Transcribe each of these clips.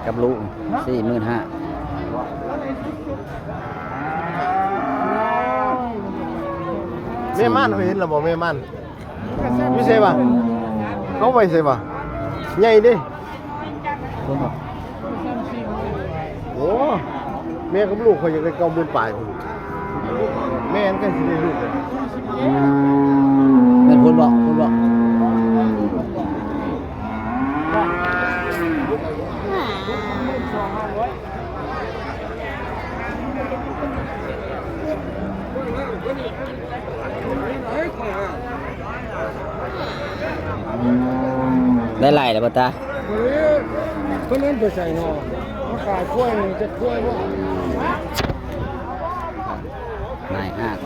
ກັບລູກ ສີ່ໝື່ນຫ້າ. ແມ່ມ່ານເຮົາເຫັນແລ້ວບໍ່? ແມ່ມ່ານຢູ່ໃສວະ? ເອົາໄວ້ໃສວະ? ໃຫຍ່ເດ້. ໂອ້ ແມ່ກັບລູກຂ້ອຍຢາກໄດ້ເກົ້າໝື່ນປາຍພຸ້ນ. ແມ່ນໃກ້ຊິໄດ້ລູກແລ້ວ. ແມ່ນພຸ້ນບໍ່? ພຸ້ນບໍ່? ໄດ້ຫຼາຍແລ້ວບໍ່ຕາ? ເພິ່ນເອີ້ນໄປໃສເນາະ? ມາຂາຍກ້ວຍນີ້ຈັກກ້ວຍບໍ່? ນາຍຫ້າງ.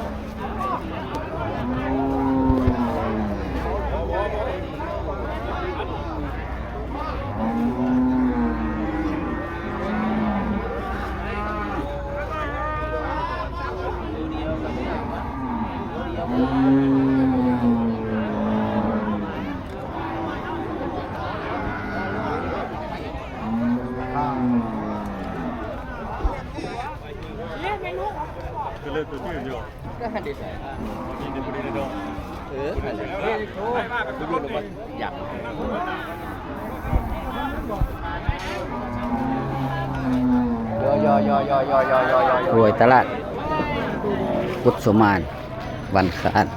ຖ້ວຍຕະຫຼາດກຸດສຸມານ ວັນຄະອັນ.